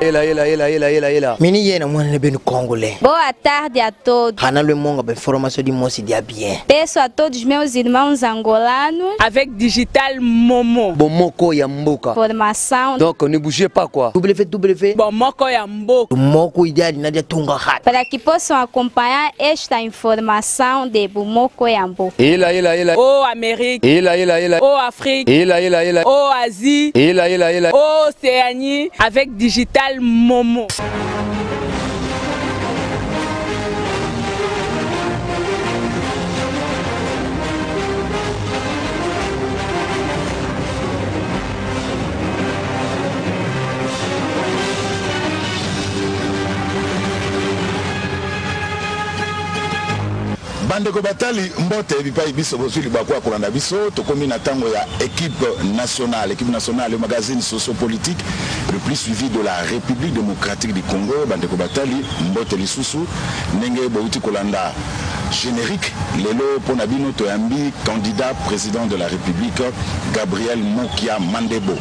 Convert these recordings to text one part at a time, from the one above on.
Ela ela ela ela ela ela. Mini yena mwana ne benu congolais. Boa tarde a todos. Hana le monga ba information di mosi dia bien. Peço a todos meus irmãos angolanos. Avec Digital Momo. Bomoko ya mboka. Formação. Donc ne bougez pas quoi. WW. Bomoko ya mboka. Moko ideal nadia tunga hat. Para que possam acompanhar esta informação de Bomoko ya mboka. Ela ela ela. Ô Amérique. Ela ela ela. Ô Afrique. Ela ela ela. Ô Asie. Ela ela ela. Ô Océanie. Avec Digital Momo. Bandeko batali mbote bipai biso bozwi libaku ya kolanda biso. Tokomi na ntango ya Équipe nationale. Équipe nationale, le magazine sociopolitique le plus suivi de la République démocratique du Congo. Bandeko batali mbote lisusu ndenge bouti kolanda générique lelo mpona bino toyambi candidat président de la République Gabriel Mokia Mandebo.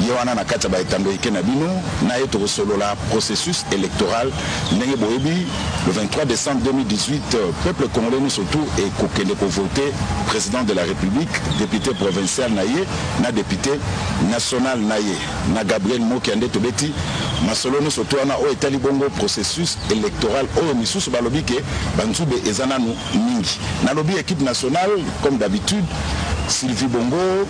Ye wana na kati ya baetando eke na bino na ye tokosolola processus électoral ndenge boyebi le 23 décembre 2018 peuple congolais nous surtout ekokende kovote président de la République, député provincial na ye na député national na ye na Gabriel Mokia nde tobeti masolo nyonso to wana oyo etali bongo processus électoral oyo misusu balobi ke banzube eza nanu mingi. Nalobi équipe nationale comme d'habitude Sylvie Bongo,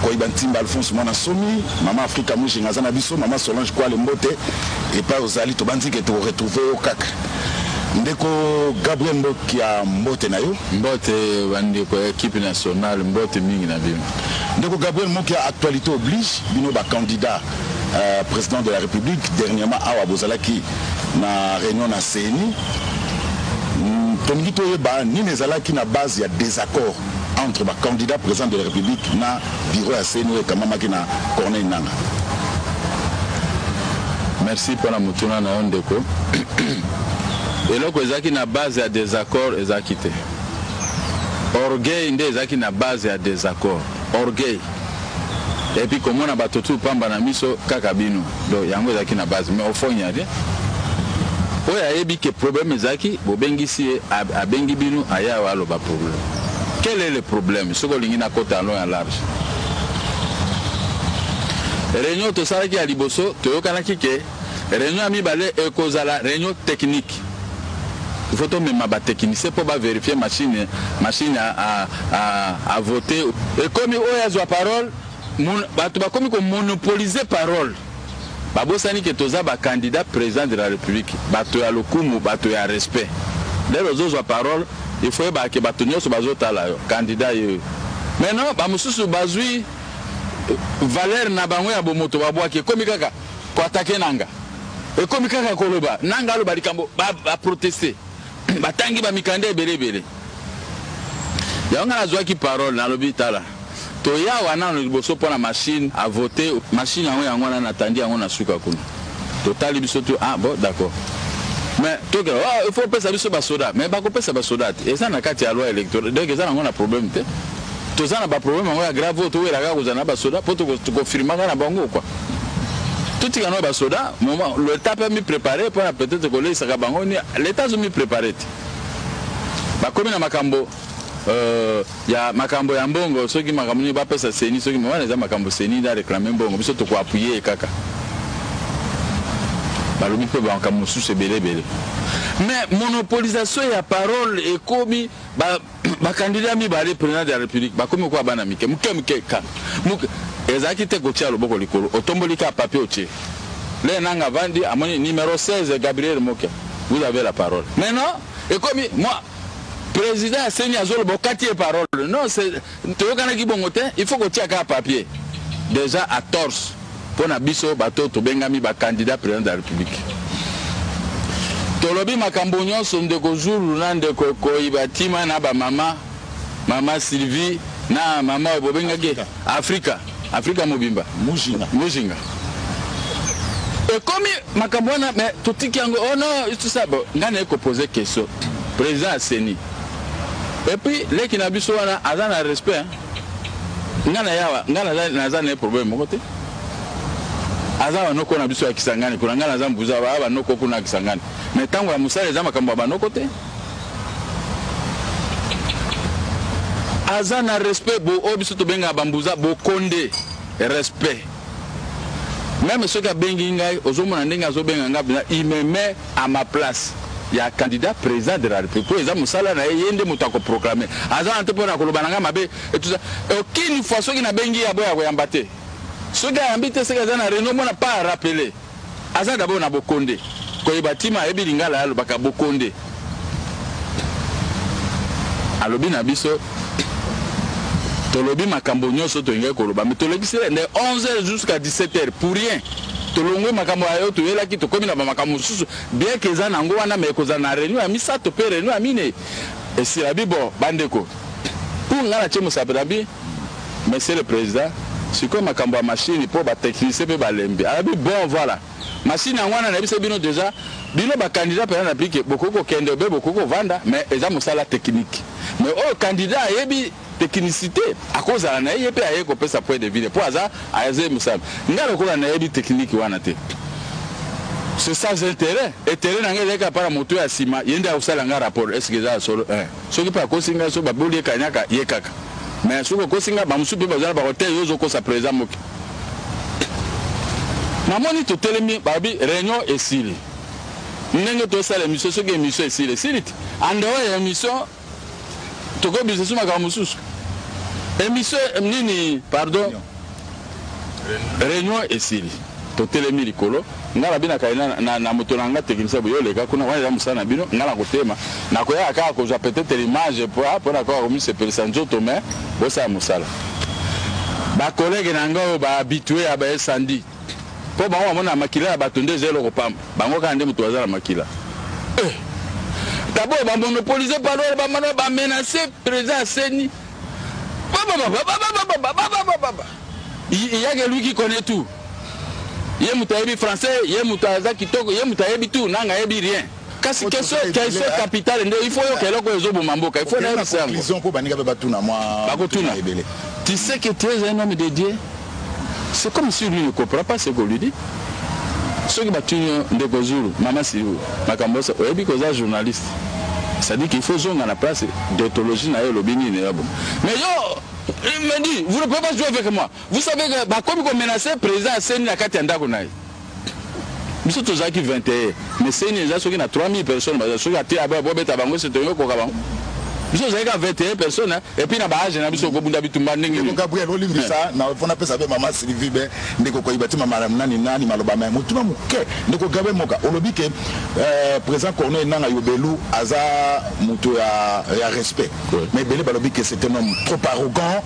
Koyiba Ntimba Alphonse Mwana Somi, Mama Afrika Mujinga aza na biso, Mama Solange Kwale Mbote epai ozali tobandi ke toretrouve yo kaka. Ndeko Gabriel Mokia mbote na yo. Mbote bandeko ya équipe nationale, mbote mingi na bino. Ndeko Gabriel Mokia, actualité oblige bino ba candidat président de la République. Dernièrement awa bozalaki na réunion na CENI. Tolingi toyeba nini ezalaki na base ya désaccord entre ba candidat président de la République na bureau ya CENI oyo ekamamaki na Corneille Nangaa. Merci mpona motuna na yo ndeko. Eloko ezalaki na base ya désaccord ezalaki te. Orgueil nde ezalaki na base ya désaccord. Orgueil. Et puis komona bato tu pamba na miso kaka bino. Donc yango ezalaki na base, mais au fond il n'y a rien. Oyo ayebi ke problème ezalaki, bobengisi ye, abengi bino aya awa aloba problème. Quel est le problème? Soki olingi nakota long ya large. Réunion tosalaki ya liboso, toyokanaki ke réunion ya mibale ekozala réunion technique. Il faut tomema ba technicien po ba vérifier machine, machine à voter. Ekomi oyo azwa parole, bato bakomi ko monopoliser parole. Babosani ke toza ba candidat président de la République, bato ya lokumu, bato ya respect. Lelo ozozwa parole, il faut yeba ke bato nyonso bazotala yo, candidat yo. Maintenant ba mosusu bazwi valeur na bango ya bomoto babwaki, ekomi kaka ko attaquer Nanga. Ekomi kaka koloba Nanga aloba likambo, ba protester. Batangi ba mikanda ebele ebele. Yango nga nazwaki parole, nalobi tala. Toya wana na liboso mpona machine à voter, machine yango yango wana natandi yango na suka kuna. Totali biso tu, ah bon d'accord. Mais toke, oh, il faut pesa biso ba soda, mais bakopesa ba soda te. Eza na kati ya loi électorale, donc eza nango na problème te. Toza na ba problème yango ya grave oyo towelaka kozala na ba soda po tokonfirmaka na bango quoi. Totika na ba soda, moment l'État peut mi préparer pour peut-être koleisaka bango ni l'État zo mi préparer te. Bakomi na makambo ya makambo ya mbongo, soki makambo nini bapesa CENI, soki wana eza makambo CENI da réclamer mbongo, biso toko appuyer kaka. Balobi mpe makambo mosusu ebele ebele. Mais monopolisation ya parole ekomi ba candidat mibale président de la République bakomi kwa bana mike muke muke ka muke ezalaki te kotia loboko likolo, otomboli ka papier otie. Le Nanga vandi amoni numéro 16 Gabriel Mokia, vous avez la parole. Maintenant ekomi moi président ya CENI azoloba okati ye parole. Non, c'est toyokanaki bongo te, il faut kotia kaka papier déjà à torse mpona biso bato tobengami ba candidat président de la République. Tolobi makambo nyonso ndeko Zulu na ndeko Koyiba Tima na ba mama, mama Sylvie na mama oyo bobengaki Afrika, Afrika mobimba. Mujinga. Mujinga. Ekomi makambo wana, mais totiki yango, oh non, tout ça, bon, nga naye koposer question président ya CENI. Et puis leki na biso wana aza na respect, hein. Nga na yawa, nga naza na ye problème moko te. Aza banoko na biso ya Kisangani kuna, ngai naza mbuza, baya banoko kuna ya Kisangani. Mais ntango ya mosala eza makambo ya banoko te. Aza na respect bo oyo biso tobengaka bambuza bokonde respect. Même soki abengi ngai, ozomona ndenge azobenga ngai mpenza, il me met à ma place ya candidat président de la République. Po eza mosala na ye, ye nde moto akoproclame. Aza wana te mpo na koloba na ngai mabe et tout ça. Aucune fois soki nabengi ye aboya koyamba te. Soki ayambi te, soki aza na réunion, mona pas rappeler. Aza d'abord na bokonde. Koyeba tima ayebi lingala alobaka bokonde. Alobi na biso tolobi makambo nyonso toyingaki koloba, mais tolekisi nde 11h jusqu'à 17h pour rien. Tolongwe makambo ayo toyelaki, tokomi na bamakambo mosusu, bien que eza nango wana, mais ekozala na réunion ya misato mpe réunion ya minei. Esila bi bon bandeko, pour nga natie mosapi na bi monsieur le président, sikoyo makambo ya machine mpo batechnicien mpe balembi. Alobi bon voilà, machine yango wana nayebisa bino déjà, bino bacandidat mpenza na bike bokoki kokende be bokoki kovanda, mais eza mosala technique. Mais oyo candidat ayebi technicité akozala na ye, ye mpe aye kopesa point de vue mpo aza aza mosala. Nga lokola nayebi technique wana te, c'est sans intérêt. Intérêt na ngai ezalaki apara moto ya nsima, ye nde akosala nga rapport est ce que eza ya solo. Soki mpe akosi ngai, so baboli ye kanyaka ye kaka, mais soki okosi ngai, bamosusu mpe bazala bako te, yo ozokosa président moki. Namoni totelemi, babi réunion esili. Ndenge tosala émission, soki émission esili, esili te. En dehors ya émission tokobisa so makambo mosusu. Émission nini, pardon, réunion esili, totelemi likolo. Ngai nabinaka na moto na nga technicien boye, oleka kuna, wana eza mosala na bino. Ngai nakotema, nakoyaka kaka kozwa peut-être image mpona kaka komisepelisa nzoto, mais bosala mosala. Bacollègue na ngai oyo bahabitué ya baesandi, mpo bango bamona makila ya bato nde eza eloko pamba, bango kaka nde moto baza na makila. D'abord bamonopolise parole, bamano bamenace président aseni. Il y a que lui qui connaît tout. Ye moto ayebi français, ye moto aza kitoko, ye moto ayebi tout, nanga ayebi rien. Kasi question capitale nde il faut yoka eloko oyo ezoboma mboka, il faut nayebisa yango. Conclusion mpo baninga mpe batuna mwa bakotuna ebele. Tu sais que tu es un homme de Dieu. C'est comme si lui ne comprend pas ce qu'on lui dit. Soki batuni yo, ndeko Zulu, mama Siru, makambo oyo oyebi koza journaliste, c'est-à-dire qu'il faut zonga na place déontologie na yo elobi nini ya bon. Mais yo, il me dit, vous ne pouvez pas jouer avec moi. Vous savez que bakomi komenace président aseni na kati ya ndako na ye. Biso tozalaki 21, mais seni eza soki na 3000 personnes, baza soki ate abe bobeta bango se toyingi kokoka bango. Biso tozalaki ka 21 personnes, et puis na baage na biso kobunda bitumba ndenge nini? Gabriel, olimbisa na mpo napesa mpe mama Sylvie be ndeko koyiba ti mama nani nani maloba me motuna moke. Ndeko Gabriel Moka, olobi ke président Corneille Nanga Yobelu aza moto ya respect, mais ebele balobi ke c'est un homme trop arrogant.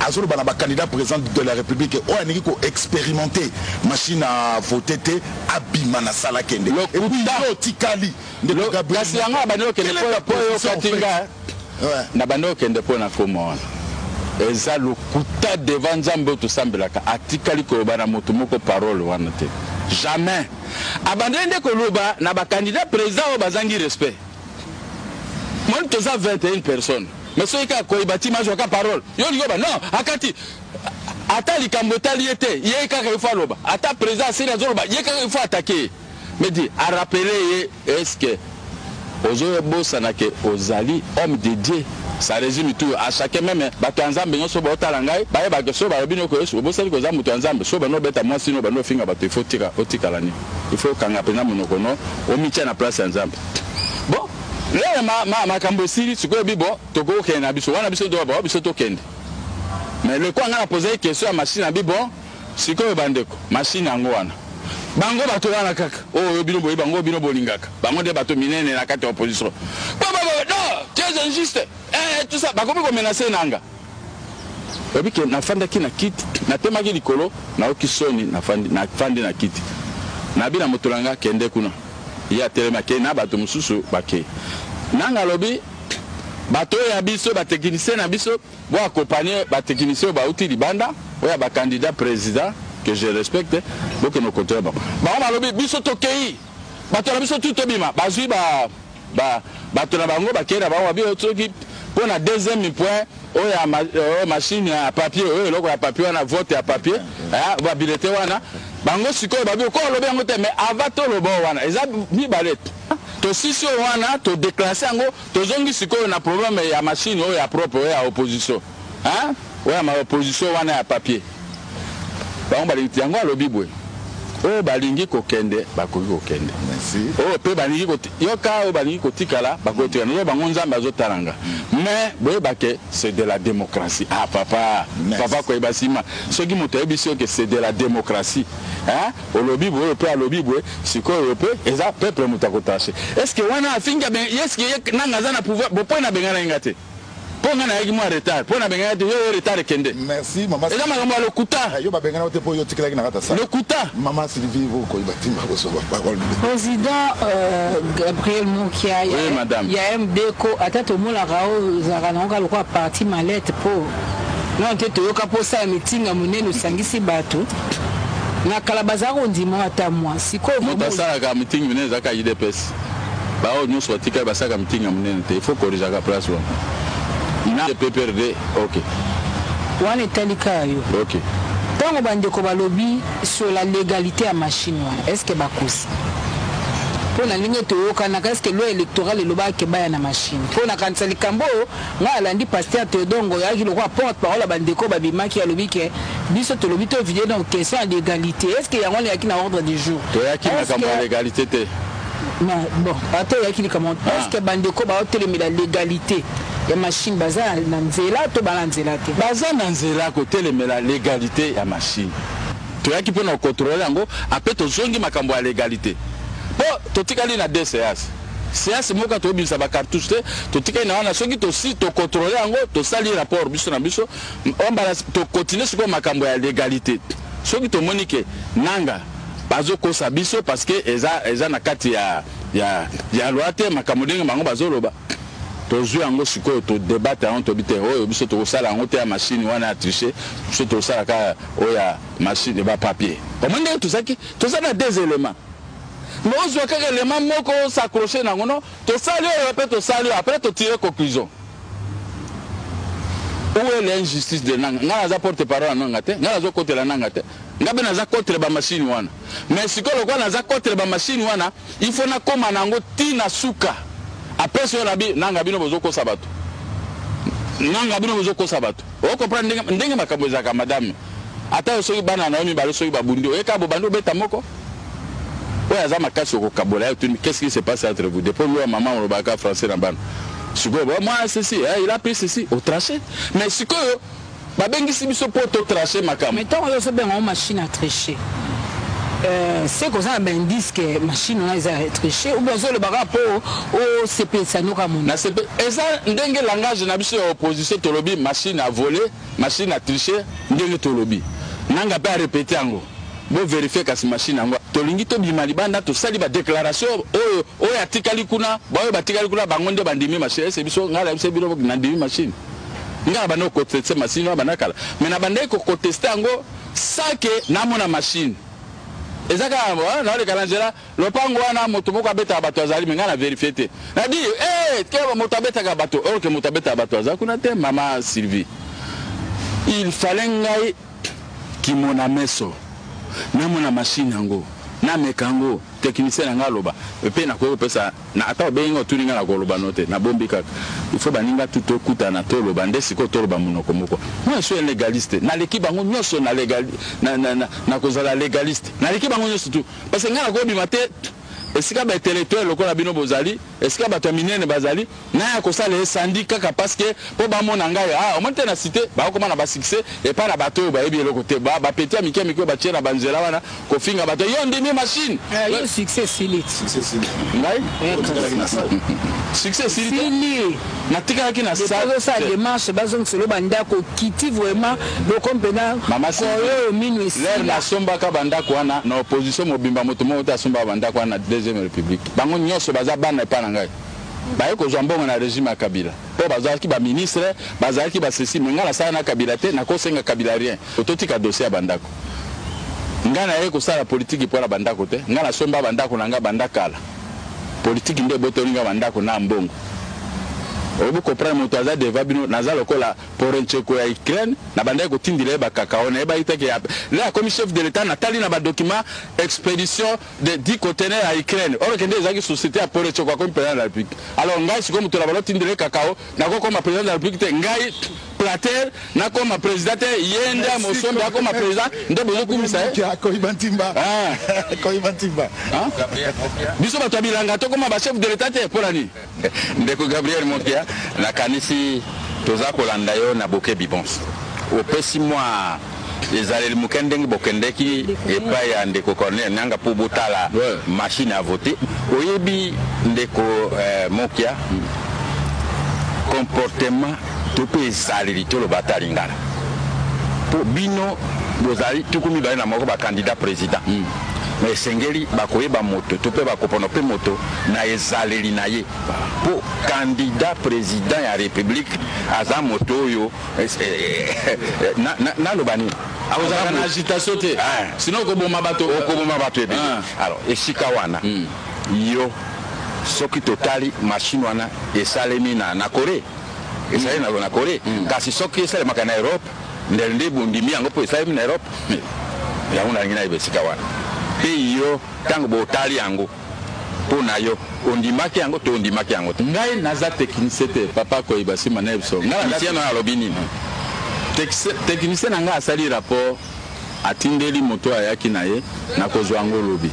Azoloba na bacandidat président de la République oyo alingi koexpérimenter machine à voter te, abima na sala kende. Et puis yo otikali, ndeko Gabriel. Kasi yango abandi okende po oyokati nga na bandi okende mpo na koma wana eza lokuta devant Nzambe oyo tosambelaka. Atikali koloba na moto moko parole wana te, jamais. Abandeli nde koloba na bacandidat président oyo bazangi respect. Moni toza 21 personnes, mais soki kaka koyeba ntima azwaka parole, yo olingi oba non akati ata likambo etali ye te, ye kaka il faut aloba. Ata président asili azoloba, ye kaka il faut attaquer ye. Mais di arappeler ye, est ce que ozobosana ke ozali homme de Dieu? Ça résume tout à chacun, même bato ya Nzambe nyonso baotala ngai, bayebaka so balobi noko Yesu obosani koza moto ya Nzambe. So bando obeta mwasi no, bando ofinga bato, il faut tika otikala nini, il faut okanga mpenza monoko no, omitia na place ya Nzambe. Bon, lelo makambo esili sikoyo, bi bon tokokende na biso wana, biso toba biso tokende. Mais lekwa ngai napozaki question ya machine na bi bon sikoyo bandeko, machine yango wana, bango bato wana kaka oyo bino boyebi bango, bino bolingaka bango nde bato minene na kati ya opposition. Non, tu es injuste, tout ça, bakomi komenace nanga. Oyebi ke nafandaki na kiti, natemaki likolo, nayoki soni, nafandi na kiti, nabi na moto na nga kende kuna. Ye atelemi, akei na bato mosusu bakei. Nanga alobi bato oyo ya biso batechnicien na biso boaccompagne batechnicien oyo bauti libanda, oyo ya bacandidat président que je respecte, bokende kocontrole bango. Bango balobi biso tokei, bato na biso tu tobima. Bazwi bato na bango, bakei na bango, babi soki Mpo na deuxième point oyo ya oyo machine ya papier, oyo eloko ya papier wana, vote ya papier, ba bulletin wana, bango sikoyo babi ko olobi yango te. Mais avant toloba oyo wana eza mibale, tosisi oyo wana, todéclasse yango, tozongi sikoyo na problème ya machine oyo ya propre, oyo ya opposition, hein? Oyo ya opposition wana ya papier, bango balingi yango. Alobi boye: oyo balingi kokende bakoki kokende, oyo mpe balingi yoka, oyo balingi kotikala bakoki kotikala. Nazo bango, Nzambe azotala nga, mais boyeba ke c'est de la démocratie. Ah papa. Merci. Papa, koyeba nsima soki moto ayebisi yo ke c'est de la démocratie, hein? Olobi boye, oyo mpe alobi boye, sikoyo mpe eza peuple moto akotranche. Est ce que wana afingi est ce que ye nanga aza na pouvoir bo mpo na bengana ye nga te, mpo nga nayaki mwa retard, mpo na bengana te, yo retard ekende? Merci, mama. Eza makambo ya lokuta. Yo babengana yo te mpo yo otikelaki na kati ya salle. Lokuta. Mama Sylvie, okoyeba ntimba kozwa parole. Président Gabriel Mokia ya, Oui, madame. ya MDCO, ata tomonaka oyo ezalaka nango kaka lokola parti malete, mpo nano te toyoka mpo osala mitinga monene osangisi bato na kala bazalaka kondima ata mwa sikoyo. Moto vraiment asalaka mitingi minene ezalaka UDPS. Baoyo nyonso batikali basalaka mitingi ya monene te. Il faut corrigeaka place wana na PPRD, ok. Wana etali kaka yo. Ok. Ntango bandeko balobi sur la légalité ya machine wana, est ce que bakosi? Mpo na ndenge toyokanaka, est ce que loi électorale elobaka ke baya na machine? Mpo na kanisa likambo oyo ngai alandi pasteur Théodore oyaki lokola porte parole ya bandeko babimaki, alobi ke biso tolobi to vidéo, donc question ya légalité, est ce que yango wana eyaki na ordre du jour? Toyaki Est-ce makambo ya que- légalité te. Non, bon, ata oyaki likambo, est ce que bandeko baotelemela légalité ya machine baza na nzela to bana nzela te? Baza na nzela kotelemela légalité ya machine. Toyaki mpona kocontrôler yango, ape tozongi makambo ya légalité mpo totikali na deux séances, séance moko toyebimisa bacartouche te. Totikali na wana, soki tosi tocontrôle yango, tosali rapport biso na biso ombala, tokontinue sikoyo makambo ya légalité. Soki tomoni ke nanga bazokosa biso, parce que eza na kati ya loi te, makambo ndenge bango bazoloba, tozwi yango sikoyo, todébattre yango, tobi te oyo biso tokosala yango te ya machine wana ya triche, biso tokosala kaka oyo ya machine bapapier. Omoi ndenge tozalaki, toza na deux éléments, mais ozwa kaka élément moko, os'accroche nango. No, tosali oyo mpe tosali oyo, après totire conclusion. Où est l'injustice de Nanga? Nga naza porte parole ya Nanga te, nga nazokotela Nanga te, nga mpe naza contre bamachine wana. Mais sikoyo lokola naza contre bamachine wana, il faut nakóma na yango ntina suka. Apesi oyo nabi Nanga, bino bozokosa bato, Nanga bino bozokosa bato. Ocomprendre ndenge makambo ezalaka, madame. Ata yo soki bana na yo mibale soki babundi, oyeka bobandi obeta moko oyo aza makasi, okokabola ye, otuni: "Qu'est-ce qui se passe entre vous?" Depuis loi mama olobaka français na bana sikoyo, bo moi ceci, il a pris ceci, otranche. Mais sikoyo babengisi biso mpo totranche makambo. Mais ntango oyo ozobenga ngo machine à tricher, c'est koza na baindice ke machine wana eza triche, ou bien ozolobaka mpo osepelisa noka mona? Na sepe eza ndenge langage na biso ya opposition, tolobi machine à voler, machine à tricher. Ndenge tolobi, Nanga mpe arépété yango, bovérifie kasi machine yango. Tolingi tobima libanda, tosali badéclaration oyo, oyo atikali kuna, baoyo batikali kuna, bango nde bandimi machine. Ese biso, ngai na biso, bino nandimi machine. Ngai na banda koconteste machine wana banda kala, mais na bandaki koconteste yango sans ke namona machine. Eza kaka naoleka na nzela, lopango wana moto moko abetaka bato azali, mais ngai na vérifie te, nadi ke moto abetaka bato oyo, ke moto abetaka bato aza kuna te. Mama Sylvie, il fallait ngai kimona meso, namona machine yango, nameka yango, technicien na ngai aloba mpe nakoki kopesa na ata obengi nga, otuni ngai, nakoloba no te, nabombi kaka. Il faut baninga tu tokutana, toloba nde sikoyo, toloba monoko moko. Moi, je suis un légaliste, naleki bango nyonso na, légal, na, na, na, na kozala légaliste, naleki bango nyonso tu, parce que ngai nakobima te esika baintellectuel lokola bino bozali, esika bato ya minene bazali, naya kosala esandi kaka parce que mpo bamona ngai. Ah, omoni te na cité bakokoma na basuccès epai na bato oyo bayebi eloko te, bapeti ya mike mike oyo batie na banzela wana kofinga bato: "Yo ndimi machine." Yo succès esili. Ngai succès esili te. Sili. Natikalaki na ozosala démarche bazongisela bandako, okiti vraiment loko mpena koyo mino. Lere Esila. Nasombaka bandako wana na opposition mobimba, moto moko te asombaka bandako wana na deuxième république. Bango nyonso baza bana epai na ngai, baye kozwa mbongo na régime ya Kabila mpo bazalaki baministre, bazalaki basesi. Mais ngai nasala na Kabila te, nakosenga Kabila rien. Totika dossier ya bandako. Ngai naye kosala politiki mpo na bandako te. Ngai nasomba bandako na ngai banda kala. Politiki nde ebotoli ngai bandako na mbongo. Oyebi comprendre moto aza devant bino, naza lokola Porencheko ya Ukraine, nabandaki kotindela ye ba cacao, nayebaki te ke le akomi chef de l'Etat, natali na ba documents expedition de 10 conteneurs ya Ukraine, or ke nde ezalaki société ya Porencheko akomi président de la République. Alors ngai sikoyo moto na balo tindela ye cacao, nakokoma président de la République te, ngai plater nakoma président te, ye nde mosombi akoma président, nde bozokumisa ye. Koyiba Ntimba. Koyiba Ntimba. Biso bato ya bilanga tokoma ba chef de l'Etat te, mpo na nini? Ndeko Gabriel Mokia, nakanisi toza kolanda yo na bokebi bonso. Opesi mwa ezaleli moke ndenge bokendeki epai ya ndeko Corneille Nangaa mpo botala machine à voter. Oyebi ndeko Mokia, comportement to mpe ezaleli toloba ata lingala mpo bino bozali 21 ba candidat président. Mais esengeli bakoyeba moto to mpe bakopona mpe moto na ezaleli na ye mpo candidat président ya république aza moto oyo naloba nini, akozalaka na agitation te, sinon okoboma bato. Okoboma bato ebele. Alors esika wana yo soki totali machine wana esalemi na Corée, esalemi na Corée, kasi soki esalemaka na Europe ndele nde bondimi yango mpo esalemi na Europe. Yango nalingi nayeba esika wana mpe yo ntango botali yango mpo na yo ondimaki yango to ondimaki yango te? Ngai naza technicien te, papa Koyiba nsima na biso. Technicien na alobi nini? Technicien na ngai asali rapport, atindeli moto ayaki na ye, nakozwa yango lobi.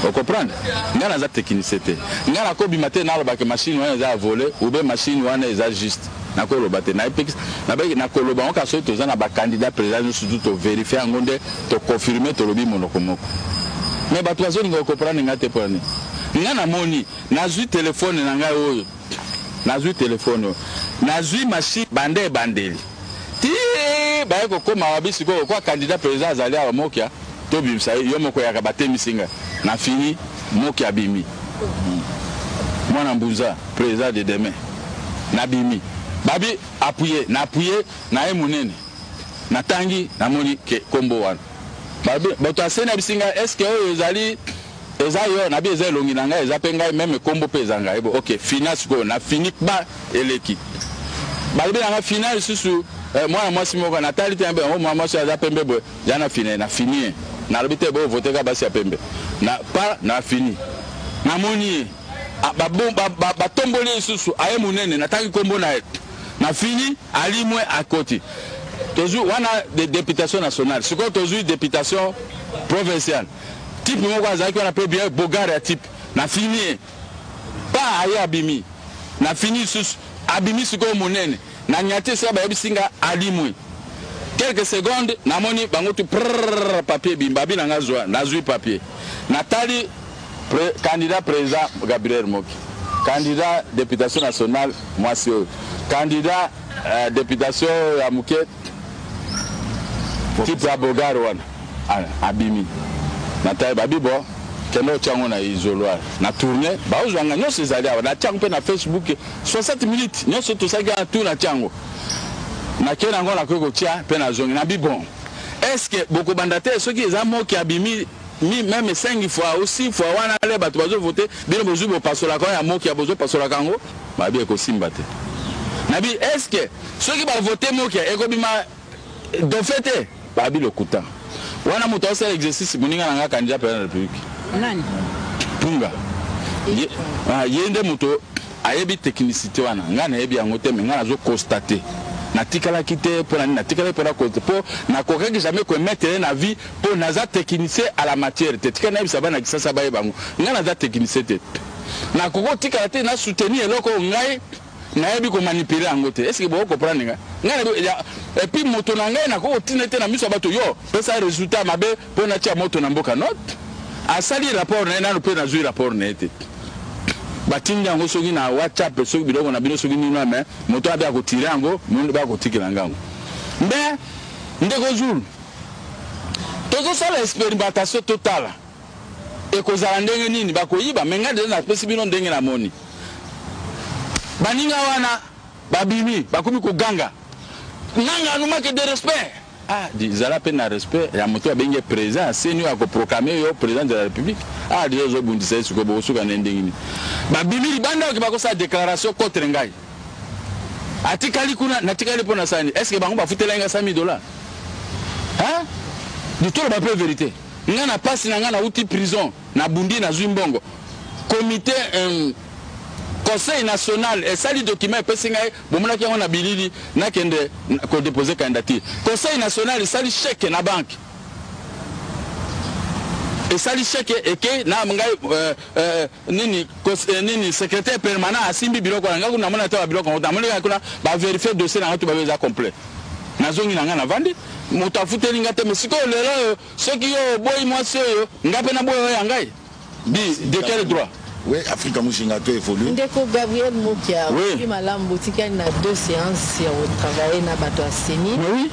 Ocomprendre, ngai naza technicien te, ngai nakobima te nalobaki machine wana eza ya volé ou bien machine wana eza juste, nakoloba te. Nayepekisa nakoloba yango kaka soki toza na bacandidat président nyonso tu tovérifie yango nde toconfirme, tolobi monoko moko. Mais bato bazolinga kocomprendre ngai te. Mpona nini? Ngai namoni, nazwi telefone na ngai oyo, nazwi telefone oyo, nazwi machine banda ebandeli ti baye kokóma wabi. Sikoyo kwa candidat président azali awa, Mokia, tobimisa ye, yo moko yaka. Batemisi ngai na fini, Mokia abimi, mwana Mbunza, président de demain. Nabimi, babi appuye, na appuye na ye monene, natangi, namoni ke kombo wana bato aseni abisi ngai: est ce que oyo ezali eza yo? Nabi eza elongi na ngai, eza mpe ngai, même kombo mpe eza ngai. Bo ok, fina sikoyo, na fini ba eleki, balobi na ngai fina lisusu mwana mwasi moko. Natali te yango, mwana mwasi aza pembe boye, ya na fini, na fini ye. Nalobi te bovote kaka basi ya pembe na pa. Na fini, namoni ye, batomboli ye lisusu, aye monene, natangi kombo na ye, na fini, alimwe, akoti. Tozwi wana de députation nationale, sikoyo tozwi députation provinciale. Type moko azalaki wana mpe bien beau gars ya type, na fini ye pa, aye, abimi, na fini lisusu, abimi sikoyo monene, na nyati esika bayebisi nga, alimwe. Quelques secondes namoni bango tu prrr, papier ebimi, babi na nga zwa. Nazwi papier, natali candidat président Gabriel Moki, candidat députation nationale mwasi oyo, candidat députation ya moke, type ya beau gars wana abimi. Natali, babi bo kende otya yango na isoloir. Na tourne, baozwanga nyonso ezali awa, natia yango mpe na Facebook, 60 minutes nyonso tosalaki wana tu, natia yango, nakei nango, nakoki kotia mpe nazongi. Nabi bon, est ce que bokobanda te soki eza Moki abimi mi même 5 fois ou 6 fois wana le bato bazovote, bino bozwi bopasolaka oyo ya Moki ya bozopasolaka yango? Babi ekosimba te. Nabi est ce que soki bavote Moki ekobima dauphin te? Babi lokuta wana, moto aosala exercice, moninga na nga candidat président de la République. Nani? Punga ye, ye nde moto ayebi technicité wana, ngai nayebi yango te. Mais ngai nazoconstater, natikalaki te. Mpo na nini natikalaki? Mpona mpo nakokaki jamais koemettre ye na vie, mpo naza technicien à la matière te. Tika nayebisa bana Kisasa bayeba yango, ngai naza technicien te, nakoki kotikala te na soutenir eloko oyo ngai nayebi komanipuler yango te. Est ce que boko comprendre ngai? Ngai et puis moto na ngai nakoki kotina te na miso ya bato yo pesa résultat mabe mpo natia moto na mboka. Note asali rapport na ye nano mpe nazwi rapport na ye te. Batindi yango soki na WhatsApp, soki biloko na bino, soki nini, me moto abe akotire yango, be akotikela ngango. Mbe ndeko Zulu, tozosala expérimentation, totala ekozala ndenge nini, bakoyiba. Me ngai deja napesi bino ndenge namoni baninga wana babimi, bakomi koganga nanga nous manque de respect. Ah, zala mpe na respect ya moto abengi président aseni oyo akoproclame yo président de la République. Ah, deja ozobundisa ye, sikoyo bokosuka na ndenge nini? Babimi libanda oke bakosala déclaration contre ngai. Atikali kuna, natikali mpo na sani. Est ce que bango bafutelaki nga 100 000 dollars? Hein? Toloba mpe vérité. Nga na pasi na nga, nauti prison, nabundi, nazwi mbongo. Comité conseil national esali document, epesi ngai, bomonaki yango na bilili, nakende kodépose candidature. Conseil national esali chèque na banque, esali chèque eke na ngai nini nini, secrétaire permanent asimbi biloko na ngai kuna. Namoni ata babiloko yango, namoni kaka kuna baverifie dossier na ngai, to babe eza complet. Nazongi na ngai, navandi, moto afuteli ngai te. Mais sikoyo lelo oyo, soki yo oboyi mwasi oyo, ngai mpe naboyi oyo ya ngai, di de quel droit? Oui, Afrika Mushinga to évolue. Ndeko Gabriel Mokia. Oui. Oui, malamu. Botikali na deux séances ya kotravaille na bato ya CENI. Oui.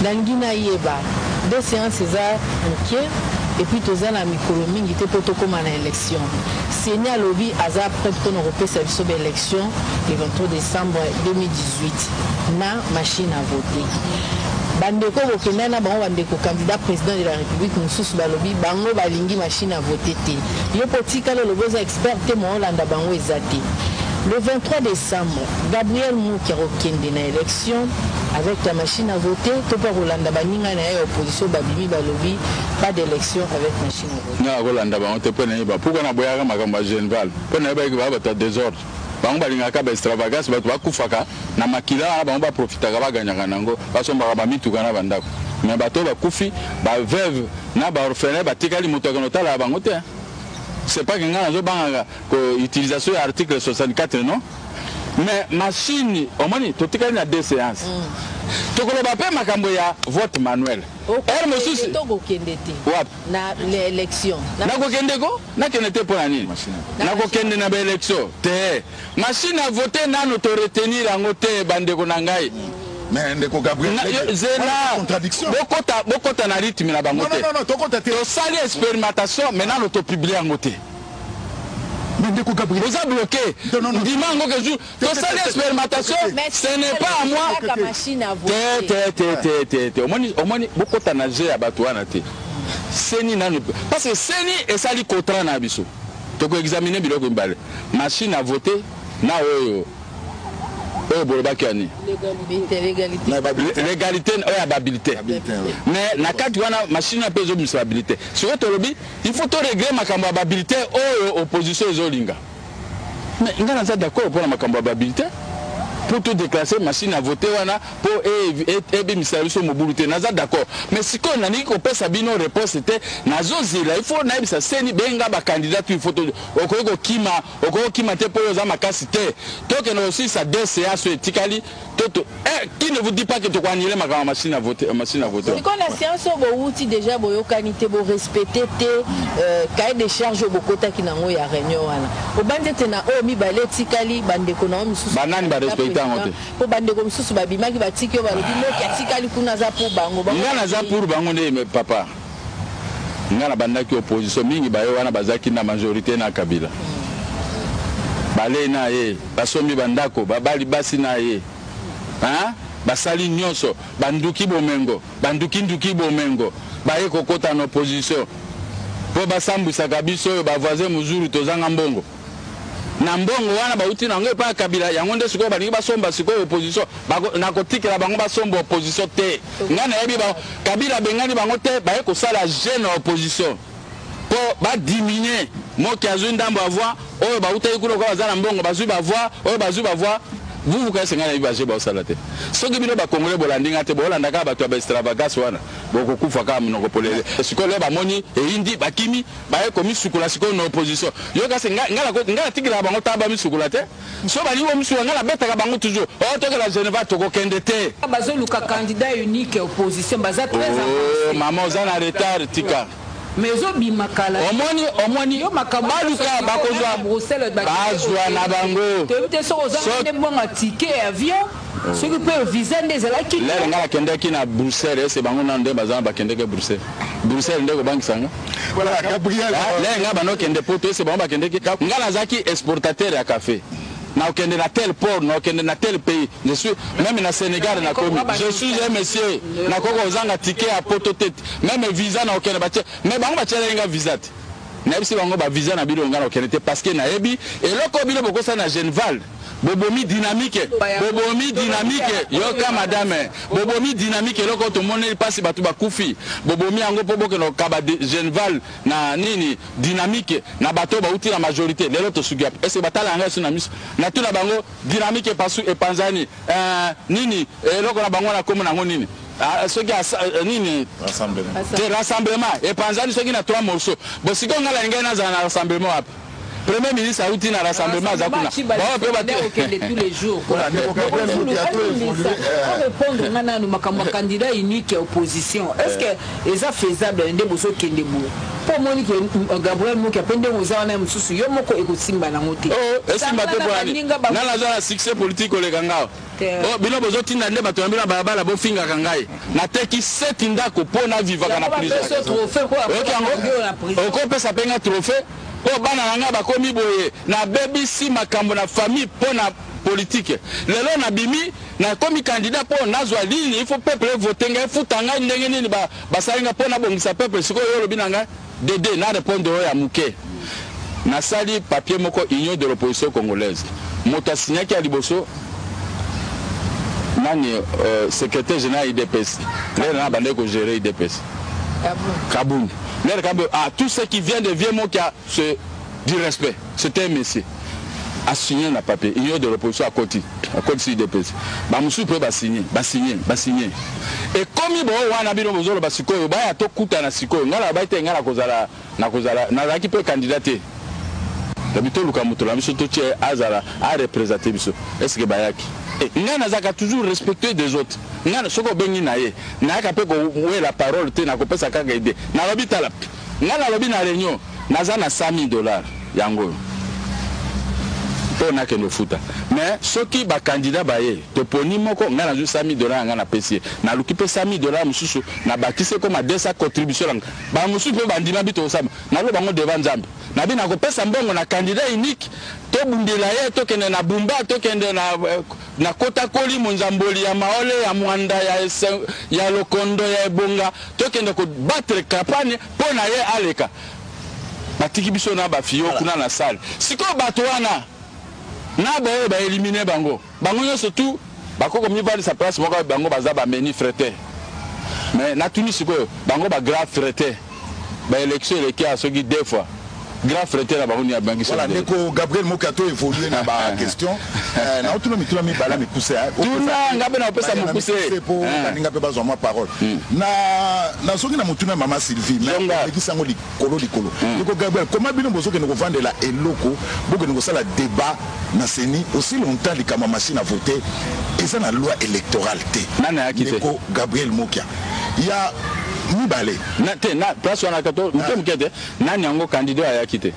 Nalingi nayeba, deux séances eza moke et puis toza na mikolo mingi te mpo tokóma na élection. CENI alobi aza prête mpona kopesa biso baélection le 23 décembre 2018 na machine à voter. Bandeko bokenda na bango, bandeko candidat président de la République mosusu balobi bango balingi machine à voter te. Yo mpo tikala olobi oza expert te, mo olanda bango eza te. Le 23 décembre, Gabriel Moki akokende na élection avec la machine à voter to mpe akolanda baninga na ye ya opposition babimi balobi pas d'élection avec machine à voter? Nga akolanda bango te mpo nayeba pourquoi naboyaka makambo ya Genval, mpo nayebaki baa bato ya désordre. Bango balingaka baextravagance, bato bakufaka na makila wana, bango baprofitaka, baganyaka nango, basombaka bamituka na bandako. Mais bato oyo bakufi, baveuve na baorphelin batikali, moto akende otalaka bango te. C'est pas que ngai nazobangaka utilisation ya article 64, non. Mais machine, omoni, totikali na deux séances, tokoloba mpe makambo ya vote manuel heure mosusu. Tokokende te? Wapi? Na l'élection. Nakokende ko, nakende te mpo na nini? Nakokende na baélection te. Machine à voter nano toretenir yango te, bandeko na ngai. Mais ndeko Gabriel, zela. Contradiction. Bokota, bokota na rythme na bango te. Non, non, tokota te. Tosali expérimentation, mais nano topublie yango te. Mais ndeko Gabriel, oza bloqué. Ndima yango ke jour tosali expérimentation, ce n'est pas à moi. Kaka machine à te voter. Te te te te te, omoni, omoni, bokota na jeu ya bato wana te. CENI nano, parce que CENI esali contrat na biso, tokoexamine biloko mibale, machine à voter na oyo oyo bolobaki yani. Légalité. Légalité oyo ya bahabilité. Mais na kati wana, machine wana mpe ezobimisa bahabilité. Sikoyo tolobi il faut torégler makambo ya bahabilité oyo opposition ezolinga. Mais ngai naza d'accord mpona makambo ya bahabilité pour todéclasser machine à voter wana mpo ebimisa biso mobulu te, naza d'accord. Mais sikoyo nalingi kopesa bino réponse te, nazozela. Il faut nayebisa CENI, benga bacandidat tu, il faut okoki kokima, okoki kokima te mpo oyo oza makasi te. Tokende kosilisa deux séance oyo etikali. Toto qui ne vous dit pas que tokoannuler makambo ya machine à voter, machine à voter? Sikoyo na séance oyo bowuti déjà, boyokani te, borespecte te cahier de charge oyo bokotaki nango ya réunion wana. Obandi ete na oyo mibale etikali, bandeko na yo misusu Banani barespecte yango te? Mpo bandeko misusu babimaki, batiki oyo, balobi Moki atikali kuna, aza pour bango. Nga naza pour bango nde. Me papa, nga na bandaki opposition mingi, baye wana bazalaki na majorité na Kabila, balei na ye, basombi bandako, babali basi na ye. Hein? Basali nyonso, banduki bomengo, banduki nduki bomengo, baye kokota na opposition mpo basambwisaka biso oyo bavoisin mozuru tozanga mbongo. Na mbongo wana bauti na yango epai ya Kabila, yango nde sikoyo balingi basomba sikoyo opposition. Nakotikela bango basomba opposition te. Ngai nayebi bango. Kabila abengani bango te, baye kosala jeu na opposition mpo badiminue. Moki azwi ndambo ya voix oyo bautaki kuna, kwa baza na mbongo, bazwi bavoix oyo, bazwi bavoix vuvuka. Ese ngai nayebi bajeu baosala te. Soki bino bakongole bolandi nga te, bolanda kaka bato ya baextravagance wana, bokokufa kaka monoko polele. Sikoyo leo bamoni eyindi, bakimi, baye komisukola sikoyo na opposition. Yo kasi ngai natikelaka bango ta bamisukola te. So balingi komisukola, ngai nabetaka bango toujours oyo tokela Geneva, tokokende te. Bazoluka candidat unique ya opposition, baza très Oh, mama, oza na retard, tika. Mais ezobima kala. Omoni, omoni. Yo makambo Baluka bakozwa, Bruxelles. Bazwa na bango. Toyebi te soki oza nde mbongo ya ticket ya avion, soki mpe visa nde ezalaki. Lere ngai nakendaki na Bruxelles, ese bango nano nde baza na bakendeke Bruxelles. Bruxelles nde kobangisanga. Voilà, Gabriel. Lere ngai bandokende poto, ese bango bakendeki. Ngai nazalaki exportateur ya café, nakokende na tel port, nakokende na tel pays. Je suis même na Sénégal, nakomi. Je suis un monsieur, nakoki kozanga ticket ya poto te, même visa nakokende batie. Mais bango batielaki nga visa te. Nayebisi bango bavisa na bino, nga nakokende te, parce que nayebi eloko bino bokosala na Genval. Bobomi dynamique, bobomi dynamique, yoka madame, bobomi dynamique eloko tomoneli mpasi bato bakufi, bobomi yango mpo bokende kokaba Genval na nini dynamique na bato bauti na majorité. Lelo tosuki wapi? Ese batala yanga esu na miso natuna bango dynamique epasu epanzani nini eloko na bango na kombo nango nini? Soki nini te rassemblement epanzani soki na 3 morceaux. Bo sikoyo ngai nalingai nazala na rassemblement wapi? Premier ministre auti na rassemblement aza kuna. Bao pe bato okende tous les jours. Répondre nga nanu makambo ya candidat unique ya opposition, est ce que eza faisable nde bozokende boye? Mpo omoni ke Gabriel Mokia mpe ndenge oza wana mosusu yo moko ekosimba nango te. Esimba te po nani? Nga naza na succès politique koleka nga. Bino bozotinda nde bato na bino na balabala bofingaka ngai. Nateki 7 ndako mpo navivaka na prison. Okopesa mpe nga trophée mpo bana na ngai bakomi boye. Nabebisi makambo na famille mpo na politique. Lelo nabimi nakomi candidat mpo nazwa ligne, il faut peuple vote ngai, efuta ngai ndenge nini basali ngai mpo nabongisa peuple. Sikoyo oyo olobi na ngai dede na répondre oyo ya moke. Nasali papier moko Union de l'opposition congolaise. Moto asignaki ya liboso nani, secrétaire général UDPS. Lelo na bandaki kogérer UDPS. Kabund. Lelo Kabund, ah, tout ce qui vient de vieux Mokia, c'est du respect. C'était un monsieur. A signé na papier Union de l'opposition à côté UDPS. Bamosusu mpe basigné, basigné, basigné. Ekomi bo wana bino bozoloba sikoyo baya tokutana sikoyo. Ngai naloba ete ngai nakozala nakozala nazalaki mpe candidat te. Nabi toluka moto na biso totie azala areprésente biso. Est ce que bayaki? Ngai nazalaka toujours respectueux des autres. Ngai soki obengi na ye nayaka mpe kowela parole te, nakopesa kaka idée. Nalobi tala, ngai nalobi na réunion naza na 100 000 dollars yango oyo mpo nakende ofuta. Mais soki bacandidat baye toponi moko, ngai nazwi 100 000 dollars ngai napesi ye, naluki mpe 100 000 dollars mosusu nabakisi ekoma 200 contribution nanga. Bamosusu mpe bandima bi tokosamba. Naloba bango devant Nzambe, nabi nakopesa mbongo na candidat unique, tobundela ye, tokende na Bumba, tokende na Kotakoli, Monzamboli ya Maole, ya Mwanda, ya Lokondo, ya Ebonga, tokende kobattre campagne mpo na ye aleka. Batiki biso na bafiyo kuna na salle. Sikoyo bato wana na baoyo baélimine bango, bango nyonso tu bakoko mivalisa place moko, bango baza bameni frete. Mais natuni sikoyo bango bagrave frete, baélection eleki ya soki 2 fois grand frete na bango ni abangisi. Voilà, ndeko Gabriel Mokia, to évoluer na ba question. Na otuna mituna mibala mikuse. Tuna nga mpe na opesa mokuse. Po baninga mpe bazwa mwa parole. Na nazongi na motuna mama Sylvie, mais elekisi yango likolo likolo. Ndeko Gabriel, comment bino bozokende kovandela eloko, bokende kosala débat na CENI aussi longtemps likambo ya machine à voter eza na loi électorale te? Nani ayaki te? Ndeko Gabriel Mokia, ya mibale. Na te na place wana kato moke moke te. Nani yango candidat ayaki te?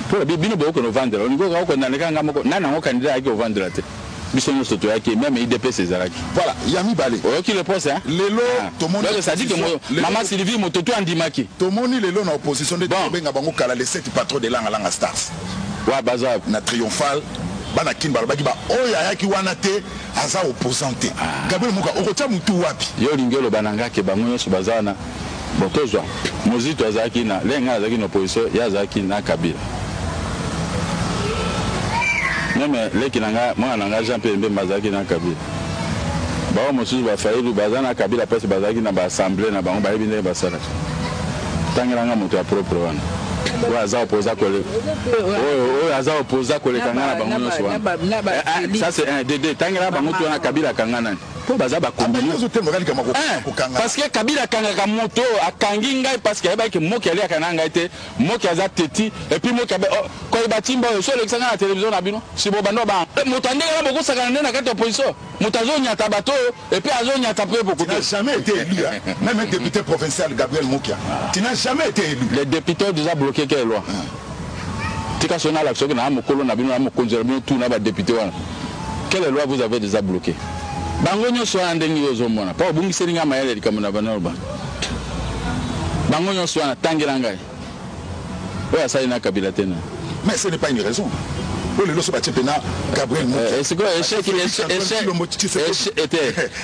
Mpo bino bokokende ovandela, olingi okokende kaka nga moko. Nani yango candidat ayaki ovandela te? Biso nyonso toyaki, même UDPS ezalaki. Voilà, ya mibale. Oyoki le poste, hein? Lelo tomoni Donc ça dit que mama Sylvie moto to andimaki. Tomoni lelo na opposition nde tobenga bango kala les 7 patrons de Langa Langa Stars. Wa baza na triomphal bana kin balobaki ba oyo ayaki wana te aza opposant te. Gabriel Moka, okotia mutu wapi? Yo olingi oloba na nga ke bango nyonso baza wana. Bon, tozwa Mozito azalaki na lenga, azalaki na opposition, ye azalaki na Kabila. Même leki na nga, mwana na nga Jean Pierre Mbemba azalaki na Kabila. Bango mosusu bafayilu baza na Kabila mpasi bazalaki na baassemblée na bango, bayebi ndenge basalaka. Tangelanga moto ya propre wana oyo aza opposa koleka, oyo aza opposa koleka nga na bango nyonso wana. Ça c'est un deux deux. Tangela bango tu wana. Kabila akanga nani? Mpo baza bakombine, parce que Kabila akangaka moto, akangi ngai parce que ayebaki moki aliaka na ngai te. Moki aza teti, et puis moki koyeba timba oyo so olekisa ngai na télévision na bino si bobando ba moto andenge wana bokosakana nde na kati ya opposition. Moto azonyata bato oyo et puis azonyata mpe beaucoup. Tu n'as jamais été élu, hein? Même un député provincial, Gabriel Mokia, tu n'as jamais été élu. Les députés ont déjà bloqué quelle loi? Tika so nalakisa soki na mokolo na bino na mokonzi na bino tu na badéputé wana, quelle loi vous avez déjà bloqué? Bango nyonso wana ndenge yo ozomona mpo obungiseli ngai mayele likambo na banaloba. Bango nyonso wana, tangela ngai oyo asali na Kabila te na. Mais ce n'est pas une raison oyo lelo so batie mpena Gabriel. Sikoyo échec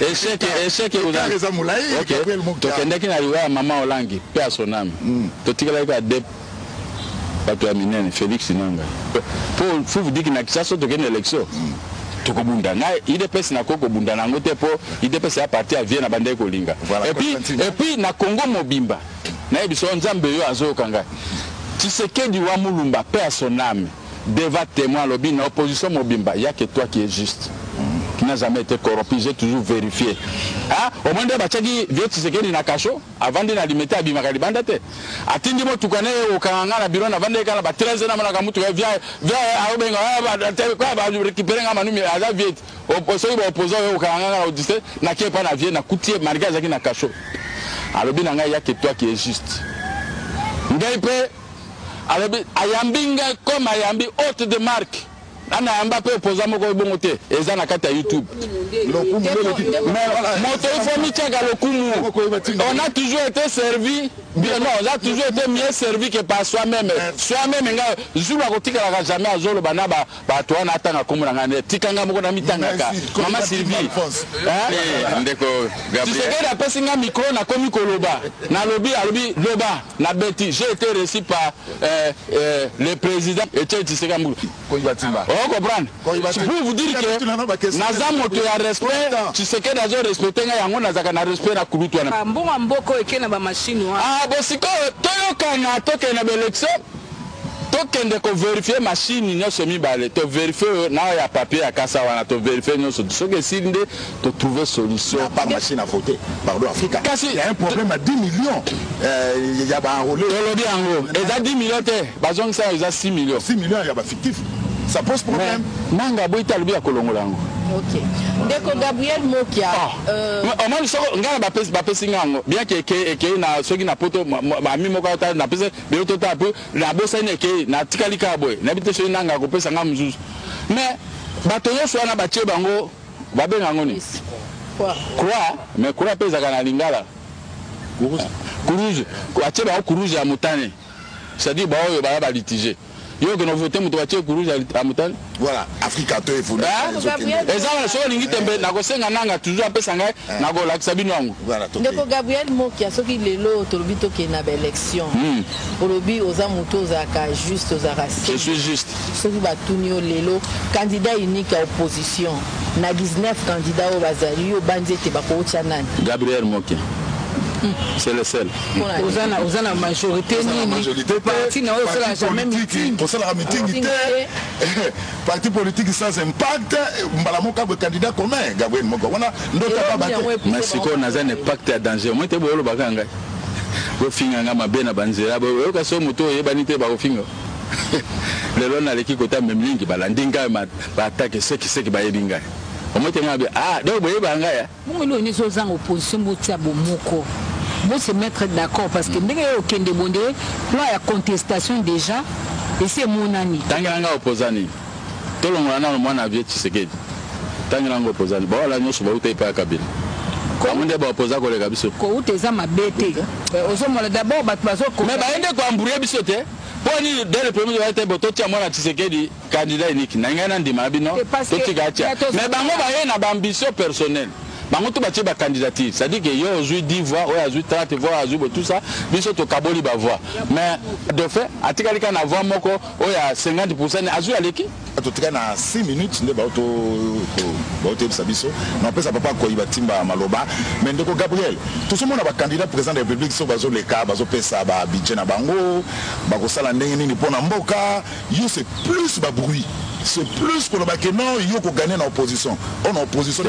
échec échec eza molai. Tokendaki na liwa ya mama Olangi mpe ya sonami, totikalaki kaka deux. Bato ya minene, Félix Nanga. Po faut vous dire que na Kinshasa tokende élection. Tokobunda ngai UDPS, nakoki kobunda nango te, mpo UDPS ya parti ya vie na bandaki kolinga. Voilà, Et puis na Congo mobimba, nayebi so Nzambe oyo azoyoka ngai. Tshisekedi wa Mulumba, paix à son âme, devant témoin, alobi na opposition mobimba, y a que toi qui est juste, qui n'a jamais été corrompu, j'ai toujours vérifié. Ah, au moins nde batiaki vieux Tshisekedi na kasho, avandi na Limete, abimaka libanda te. Atindi motuka ne okanga nga na biro, navandi kaka na ba 13, namonaka motuka via via, aobenga barécupérer nga manumi aza vieux. Soki baopposant oyo okanga nga na audiste, nakie epa na vieux, nakuti ye malgré azalaki na kasho. Alobi na ngai: "Y a que toi qui est juste." Ngai mpe alobi, ayambi ngai comme ayambi hôte de marque. Ana ayamba mpe opposant moko ebongo te, eza na kati ya YouTube. Mais moto, il faut mitiaka lokumu. On a toujours été servi bien, non, on a toujours été mieux servi que par soi-même. Soi-même, nga zulu akotikalaka jamais azoloba na bato wana atanga nkombo na ngai nde tika nga moko na mitangaka. Mama Sylvie. Hein? Ndeko Gabriel. Tshisekedi apesi nga micro, nakomi koloba, nalobi, alobi loba, nabeti: "J'ai été reçu par le président Etienne Tshisekedi Mbulu." O comprendre? Pour vous dire que naza moto ya respect, Tshisekedi azo respecte ngai, yango nazalaka na respect na kulutu wana. Mbongo ya mboka oyo eke na bamashine wana. Ah bon, sikoyo toyokana, tokende na baélection, tokende kovérifier machine nyonso mibale, tovérifier oyo na oyo ya papier ya kasa wana, tovérifier nyonso. Soki esili nde totrouve solution. Pas machine à voter, pardon, Afrika. Kasi il y a un problème à 10 millions, il y a baenrôlé. Tolobi yango, eza 10 millions te, bazongisa, eza 6 millions. 6 millions ya bafictif, ça pose problème. Nanga boyi te, alobi ya kolongola yango. Ok, ndeko Gabriel Mokia. Omoni, soko ngai na bapesi nga yango, bien ke ekei na soki na poto, bami moko ata napesi bilo, totala mpo nabosani, ekei, natikali kaka boye, nayebi te soki nanga akopesa nga mosusu. Mais bato nyonso wana batie bango, babenga yango nini? Croix. Mais croix mpe ezalaka na lingala kuruze. Batie bango kuruze ya motane, c'est-à-dire baoyo baya balitige, yo okende vote moto batie kuruze ya motane. Voilà, Afrika to évolue. Eza wana. Soki olingi tembe, nakosenga nanga toujours apesa ngai, nakolakisa bino yango. Ndeko Gabriel Mokia, soki lelo tolobi tokende na baélection, olobi oza moto ozalaka juste, ozalaka Je suis juste. Soki batuni yo lelo, candidat unique ya opposition na 19 candidat oyo bazali, yo obandi ete bakoutia nani? Gabriel Mokia, c'est le seul. Oza na majorité nini? Parti na oyo osalaka jamais meeting. Osalaka meeting te, parti politique sans impact. Mbala moko boye candidat commun Gabriel Moko wana ndoto aba te. Mais sikoyo naza na impact ya danger moi te. Boyolobaka ngai, bofinga nga mabe na banzela, boyoka so moto oyebani te, bakofinga. Lelo naleki kota memlingi, balandi ngai, baatake sekiseki, bayebi ngai omoi te. Ngai ah, donc boyeba ngai. Bongo eloko nyonso ozanga opposition, botia bomoko, bose mettre d'accord, parce que ndenge oyo okende bonde, plan ya contestation déjà esi emonani. Tangela ngai opposant nini? Tolongola nano mwana vieux Tshisekedi, tangela ngo opposant nini? Bawala nyonso bauta epai ya Kabila, bango nde baopposa koleka biso. Kouta eza mabe te, ozomona d'abord bato bazoko Mais baye nde koembrouiller biso te. Mpo nini dès le premier jour te bo totia mwana Tshisekedi candidat unique? Na ngai nandima na bino, totika atia. Mais bango baye na baambition personnelle, bango to batie bacandidature, c'est-à-dire que yo ozwi 10 voix, oyo azwi 30 voix, azwi bo tout ça, biso tokaboli bavoix. Mais de fait atikali kaka na voix moko oyo ya 50, azwi, aleki. Totika na 6 minutes nde baotoyebisa biso na opesa papa Koyiba Ntimba maloba. Mais ndeko Gabriel, tozomona bacandidat président de la République, so bazoleka, bazopesa babudget na bango, bakosala ndenge nini mpo na mboka. Yo, c'est plus babruit, c'est plus koloba ke non, yo kogagner na opposition oyo, na opposition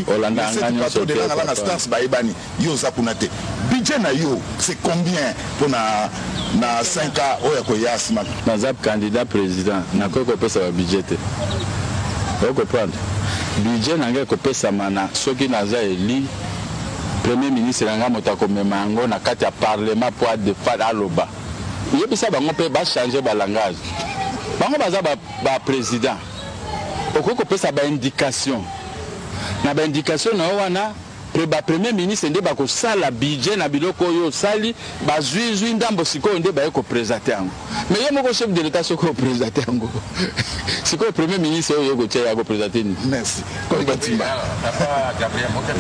Olanda de Langalanga Stars, bayebani, yo oza kuna te. Budget na yo, c'est combien mpo na 5 ans oyo akoya nsima? Naza candidat président, nakoki kopesa babudget te, okocomprendre? Budget na ngai ekopesama na soki naza élu premier ministre na ngai, moto akomema yango na kati ya parlement mpo adefa aloba. Yebisa bango mpe bachange balangage. Bango baza baprésident, okoki kopesa baindication. Na baindication na yo wana, bapremier ministre nde bakosala budget na biloko oyo osali, bazwizwi ndambo, sikoyo nde baye koprésenter yango. Mais ye moko chef de l'État, soki oprésenter yango, sikoyo premier ministre oyo kotia ya koprésenter nini? Merci, Koyiba Ntimba.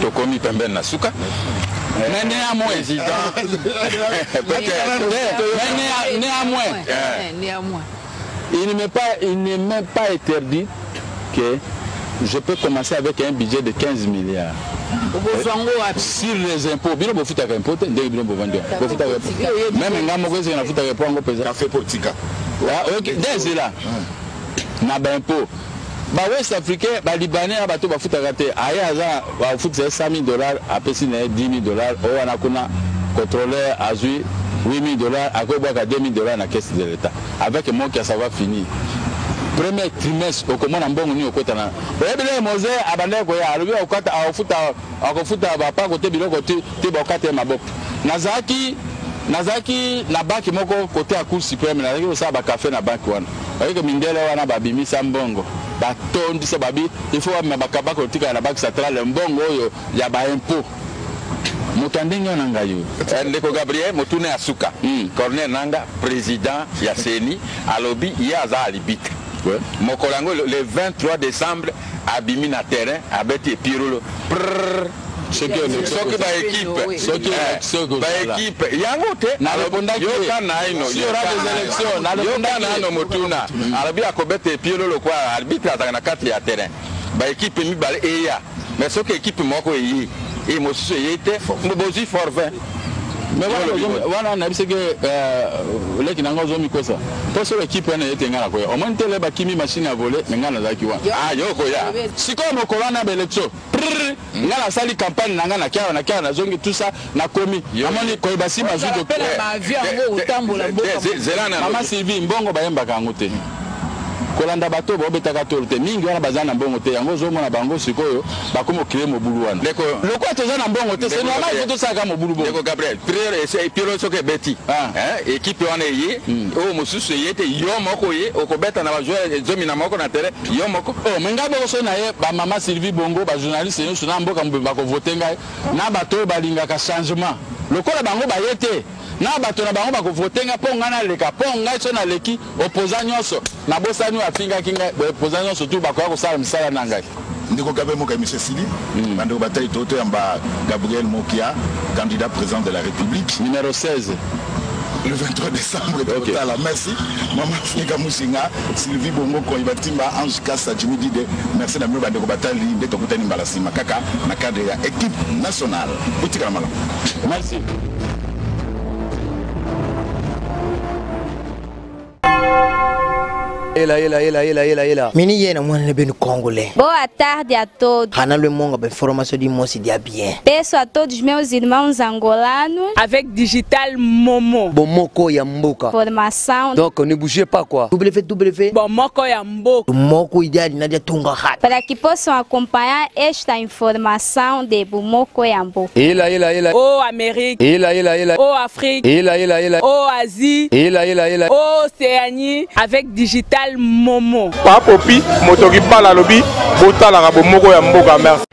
Tokomi pembeni na suka. Mais néanmoins. Président. Peut-être. Mais néanmoins. Néanmoins. Il ne m'est pas, il n'est même pas interdit que je peux commencer avec un budget de 15 milliards. Sur les impôts, bino bofutaka impôt te ndenge bino bovandi wana. Bofutaka impôt. Même nga moko ezeke nafutaka impôt yango mpenza. Café potika. Ah, ok, nde ezela na baimpôt bawest africain, balibanais na bato bafutaka te. Aye aza bafutisa ye 100 000 dollars, apesi na ye 10 000 dollars. Oyo wana kuna contrôleur azwi 8 000 dollars, akobwaka 2 000 dollars na caisse de l'état. Avec Mokia, ça va finir. Premier trimestre okomona mbongo nini okota na oyebi ndenge Moze abandaki koya, alobi akokata, akofuta, akofuta bapako te, biloko te te, bakokata ye maboko. Nazalaki na banque moko kote ya Cour suprême, nazalaki kosala bacafé na banque wana. Bayeke mindele wana babimisa mbongo, batondisa, babi il faut bamema bakabaka kotikala na banque centrale mbongo oyo ya baimpôt. Moto ya ndenge wana ngai oyo. Ndeko Gabriel, motuna ya suka. Corneille Nanga, président ya CENI, alobi ye aza arbitre. Mokolo yango, le 23 décembre, abimi na terrain, abeti epirolo. Soki baéquipe Soki baéquipe yango te, yoka naino, yoka nano motuna. Alobi akobeta epiolo lokwa arbitre azalaka na kati ya terrain, baéquipe mibale eya, mais soki équipe moko eye e mosusu eye te, bozwi forfait. Mais wana nayebi seke leki na nga ozomikosa, mpo soki équipe wana eye te, ngai nakoya. Omoni te le bakimi machine ya voler, mais ngai nazalaki wana. Ah, yo okoya. Sikoyo mokolo wana baélection, ngai nasali campagne na ngai na Kiara, na Kiara nazongi, tout ça, nakomi, namoni koyeba nsima azwi. Mama Sylvie, mbongo bayembaka yango te. Kolanda bato baobetaka tolo te mingi wana baza na mbongo te. Yango ozomona bango sikoyo bakomi ocréer mobulu wana. Lokola toza na mbongo te, c'est normal, faut tosalaka mobulu bongo. Ndeko Gabriel, priere soki ebeti, équipe wana eye, oyo mosusu eye te, yo moko ye okobeta na bajoueur 11 na terrain, yo moko. Oh, mais ngai moko so na ye, bamama Sylvie Bongo, bajournaliste nyonso na mboka mobimba bakovote ngai, na bato oyo balingaka changement. Lokola bango baye te, na bato na bango bakovote ngai mpo ngai naleka, mpo ngai so naleki, opposant nyonso nabosani oyo afingaki ngai, opposant nyonso tu bakoya kosala misala na ngai. Ndeko Gabriel Mokia, monsieur Sili, bandeko batali, toyamba Gabriel Mokia, candidat président de la République. Numéro 16. Le 23 décembre, totala. Merci. Mama Afrika Musinga, Sylvie Bongo, Koyiba Timba, Ange Kassa, Jimmy Dide. Merci na bino bandeko batali, nde tokutani mbala nsima kaka na cadre ya équipe nationale. Botikala malamu. Merci. Ela, ela, ela, ela, ela, ela. Mini ye na mwana benu congolais. Boa tarde a todos. Hana le monga ba information di mosi dia bien. Peço a todos meus irmãos angolanos. Avec Digital Momo. Bomoko ya mboka. Formação. Donc ne bougez pas, quoi. WW. Bomoko ya mboka. Moko ideal na dia tunga hat. Para que possam acompanhar esta informação de Bomoko ya mboka. Ela, ela, ela. Ô Amérique. Ela, ela, ela. Ô Afrique. Ela, ela, ela. Ô Asie. Ela, ela, ela. Ô Océanie. Avec Digital Momo. Papopi moto kibala alobi botalaka Bomoko ya Mboka. Merci.